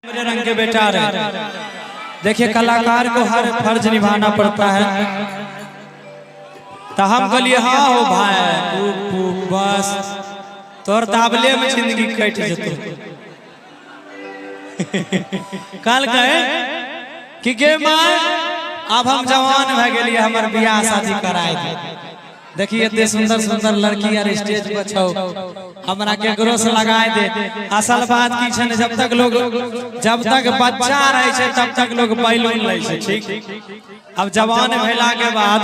हमरे रंग के बेटा रहे। देखिए, कलाकार को हर फर्ज निभाना पड़ता है। तो हम कहलिए, हाँ हो भाई, पूप पूप, बस तोर दाबले में जिंदगी कट जतो। कल कहे कि गे माय, अब हम जवान भए गेलिए, हमर बियाह शादी कराए दे। देखिए, एते सुंदर सुंदर लड़की आर स्टेज पर छौ, हमरा केकरो से लगाए दे। असल बात की छै ने, जब तक लोग, जब तक बच्चा रहे छै, तब तक लोग बैलून लै छै, ठीक? अब जवान भेला के बाद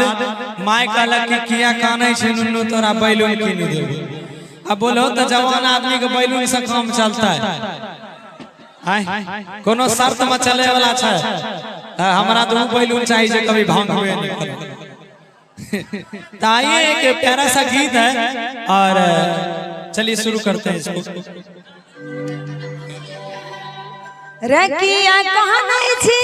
माय कहलक कि किया कानै छै नुन्नू, तोरा बैलून कीन देबो। अब बोलो तो, जवान आदमी के बैलून से काम चलता है? आय, कोनो शर्त में चले वाला छै? हमरा तो उ बैलून चाहिए जे कभी भांगबे नहीं करे। तो आइए, एक प्यारा सा गीत है और चलिए, शुरू करते हैं इसको। रे किया कानै छी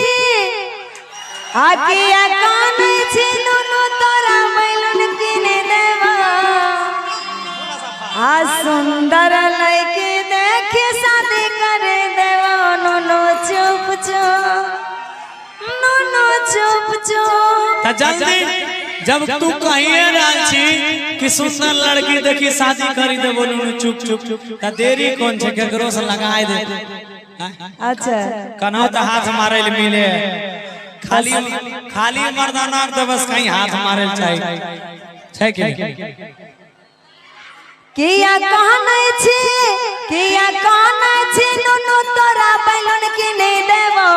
आ किया कानै छी नुनु, तोरा बैलून किने देबा आ सुंदर लड़की देखी शादी करे देबा। नुनु चुप चुप, नुनु चुप चुप। त जल्दी, जब तू कहिए रहल छी कि सुंदर लड़की देखी शादी करी देबो नुनु चुप चुप, त देरी कोन छै? केकरो से लगाए दे। अच्छा। कन्हो तऽ हाथ मारे ले मिले। खाली खाली मर्दाना के तऽ बस कहीं हाथ मारे ले चाही छै कि नहीं? किया कानै छी, किया कानै छी नुनु, तोरा बैलून किने देबो,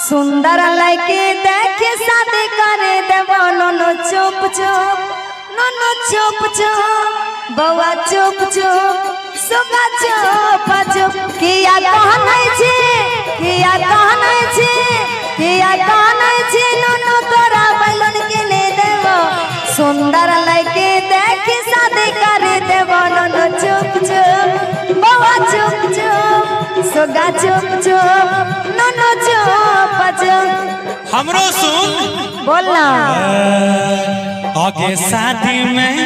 सुंदर लड़की देखी शादी करे देबो। नुनु चुप चुप, नुनु चुप चुप, बौआ चुप चुप, सुगा चुप चुप। किया कानै छी, किया कानै छी, किया कानै छी नुनु, तोरा बैलून किने देबो, सुंदर लड़की देखी शादी करे देबो। नुनु चुप चुप, बौआ चुप चुप, सुगा चुप चुप, नुनु चुप चुप। हमरो सुन। बोल ना। आगे शादी में,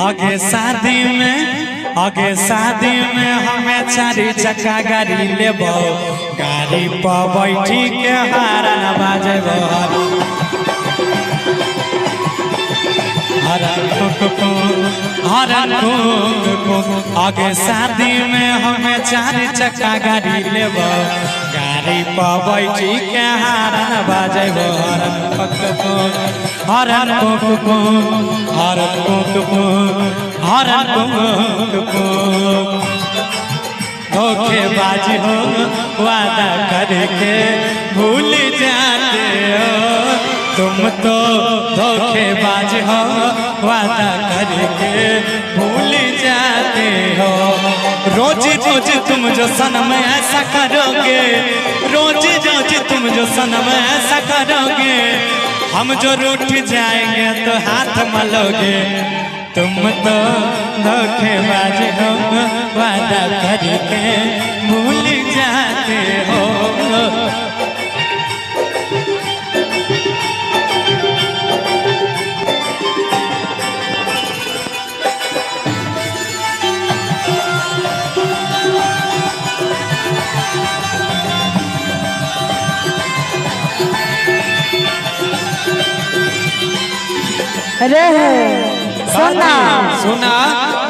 आगे शादी में, आगे शादी में हमें चारि चक्का गाड़ी लेबो, गाड़ी पर बैठी के हारन बाजेबो, हरन कुक कुक, हरन कुक कुक। आगे शादी में हमें चारि चक्का गाड़ी लेबो, गाड़ी पर बैठी के हारन बाजेबो, हरन कुक कुक, हरन कुक कुक, हरन कुक कुक, हरन कुक कुक। धोखेबाज हो, वादा करके भूल जाते हो, तुम तो धोखेबाज हो, वादा करके भूल जाते हो। रोज रोज तुम जो सनम ऐसा करोगे, रोज रोज तुम जो सनम ऐसा करोगे, हम जो रूठ जाएंगे तो हाथ मलोगे। तुम तो धोखेबाज हो, वादा करके भूल जाते हो। रे सोना। सुना।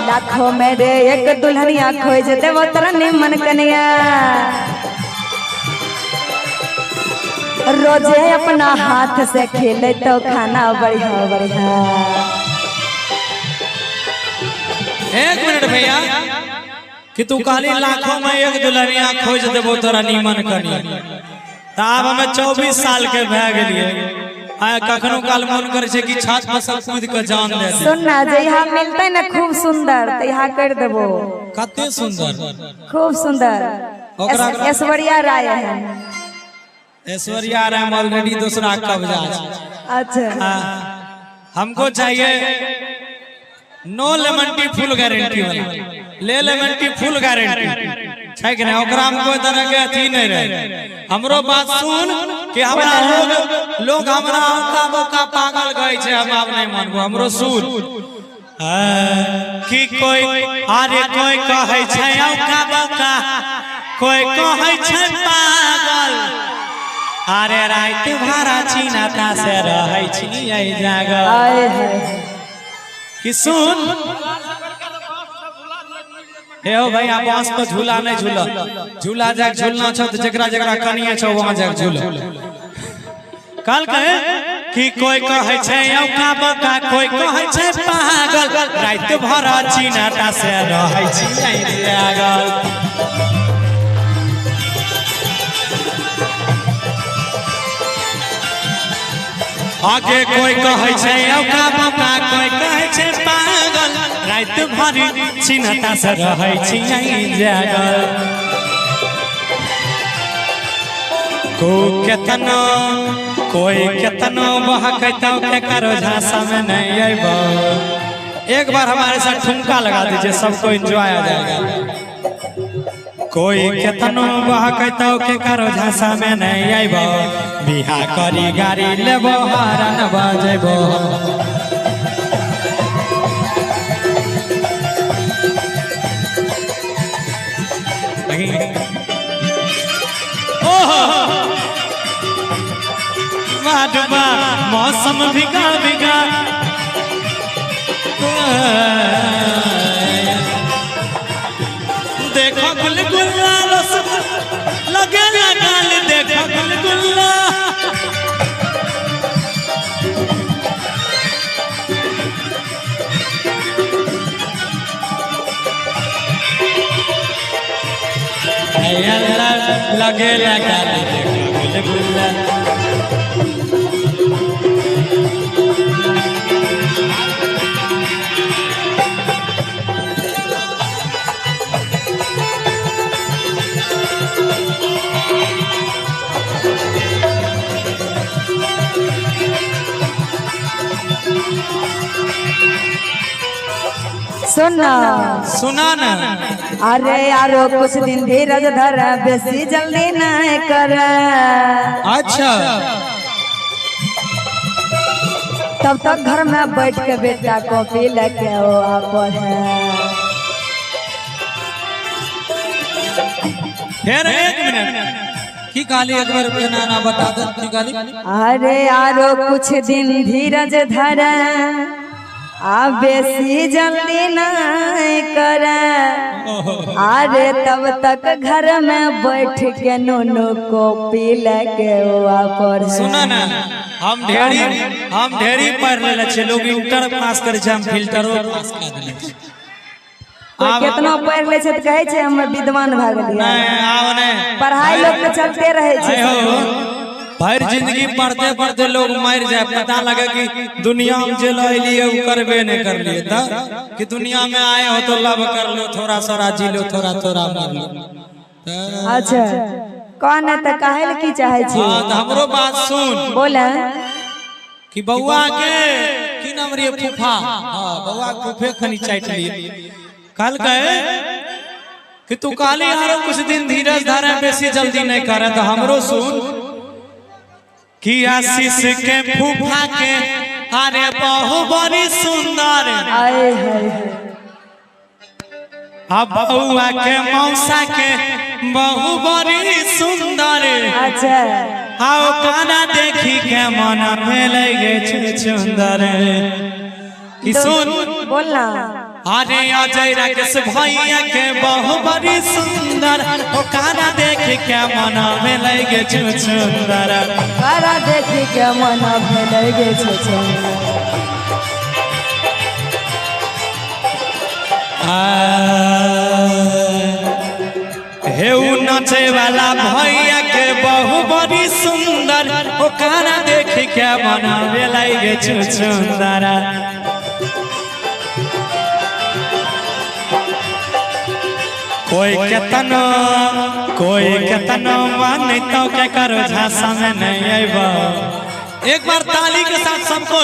लाखों में रे एक दुल्हनिया खोज देबो तोरा निमन कनिया, रोजे अपना हाथ से खेले तो खाना बढ़िया बढ़िया। एक मिनट भैया, कि तू कहली लाखों में एक दुल्हनिया खोज देबो तोरा नीमन कनिया, तऽ आब हमे 24 साल के भए गेलियै आ कखनो काल मन करे छै कि छत पर सब कूद के जान दे दी। सुन ना, जहिया मिलते ना खूब सुंदर, तहिया कर देबो। कते सुंदर? खूब सुंदर। ऐश्वर्या राय है। ऐश्वर्या राय ऑलरेडी दूसरा कब्जा छै। अच्छा। हाँ, हमको चाहिए no lemon tea full guarantee वाला, ले लेमन टी फुल गारंटी छै कि नहीं? ओकरा में कोई तरह के अथी नहीं रहे। हमरो बात सुन कि हमरा लोग लोग हमरा औका बौका पागल कहै छै, हम आब नहीं मानबो। हमरो सुन। हाँ, कि कोई, अरे कोई कहै छै औका बौका, कोई कहै छै पागल। अरे राति भरा चिन्हता से रहै छियै जागल। आए हाय। कि सुन हे हो भैया, बांस पर झूला नहीं झूला, झूला जाक झूलना छौ तो जकरा जकरा कनिए छौ वहां जाक झूल। कल कहे कि कोई कहे छै औका बका, कोई कहे छै पागल, राति भर चिन्हता से रहै छियै जागल। आगे कोई कहै छै औका बका, कोई कहै छै पागल, राति भरि चिन्हता से रहै छियै जागल। को केतनो कोई केतनो बहकतौ के करो झांसा में नहीं अइबो। एक बार हमारे साथ ठुमका लगा दीजिए, सबको एंजॉय आ जाएगा। कोई केतनो बहकतौ के करो झांसा में नहीं अइबो, बिहा करी गाड़ी लेबो हरन बजेबो। ओहो वाह, मौसम भीगा भीगा, देखो गुलगुल्ला रसगुल्ला लगे लगाल, देखो गुलगुल्ला। लगे लगाल, देखो गुलगुल्ला। सुन। सुना ना। अरे यारो कुछ दिन धीरज धर, बेसी जल्दी नहीं कर। अच्छा। तब तक घर में बैठ के बेटा कॉपी लेके ओ पढ़े। फिर एक मिनट, की कहली एक बार ना ना बता दे, की कहली? अरे यारो कुछ दिन धीरज धर, आ बेसी जल्दी नहीं कर। अरे तब तक घर में बैठ के नूनू कॉपी लेके ओ पढ़े। सुना ना, हम ढेरी पढ़ लेले छियै। लोग इंटर पास करे छै, हम फिल्टरो पास कर देले छियै। कोई केतना पढ़ ले छै तऽ कहै छै हम विद्वान भए गेलियै। नहीं, आब नहीं। पढ़ाई लोग के चलते रहै छै। आए हो, भरि जिंदगी पढ़ते पढ़ते लोग मर जाए, पता लगे कि दुनिया में जे लिए वो करबे नहीं कर लिए, त कि दुनिया में आए हो तो लव कर लो, थोड़ा थोड़ा जी लो, थोड़ा थोड़ा मर लो। अच्छा, कौन है तऽ काहे लए की चाहै छी? हाँ, तो हमरो बात सुन। बोले। कि बउआ के की नाम रे? फूफा। हाँ, बउआ के फूफे खनी चाट लिए। कल कहे कि तू काली आरो कुछ दिन धीरज धारे, बेसी जल्दी नहीं करे, तो हमरो सुन कि आशीष के फूफा के अरे बहु बड़ी सुंदर, आए हाय। अब बउआ के मौसा के बहु बड़ी सुंदर। अच्छा। आओ काना देखी के मन भेलै गे सुंदर। कि सुन। बोल ना। अरे अजय राकेश भैया के बहु बड़ी सुंदर, ओ काना देख के मन भेलै गे सुंदर। कारा देखी के मन भेलै गे छुछुंदर। आ हे उ नाचे वाला भैया के बहु बड़ी सुंदर, ओ काना देख के मन भेलै गे सुंदर। कोई केतनो कोई केतनो माने तो के करो झांसा में नहीं आइबो। एक बार ताली के साथ सबको,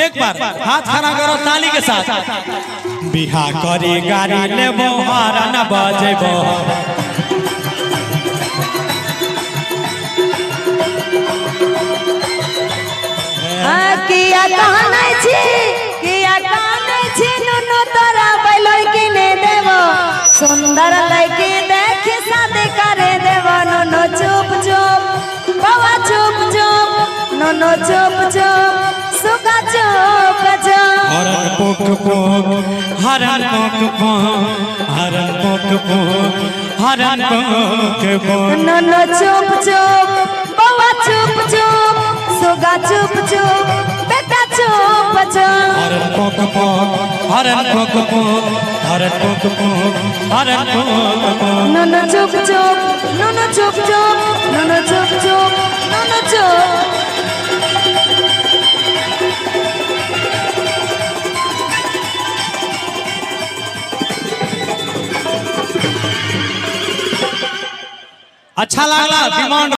एक बार हाथ खड़ा करो ताली के साथ। बिहा करी गाड़ी लेबो हरन बजेबो। किया कानै छी, किया कानै छी नुनु, तोरा बैलोर किने देबो, सुंदर लड़की देखी शादी करे देबो। नुनु चुप चुप, बौआ। नुनु चुप चुप सुगा चुप चुप। हरन पोक पोक हरन पोक पोक हरन पोक पोक हरन पोक पोक। नुनु चुप चुप बौआ चुप चुप सुगा चुप चुप बेटा चुप चुप। हरन पोक पोक हरन पोक पोक हरन पोक पोक हरन पोक पोक। नुनु चुप चुप नुनु चुप चुप नुनु चुप चुप नुनु चुप। अच्छा लागला डिमांड।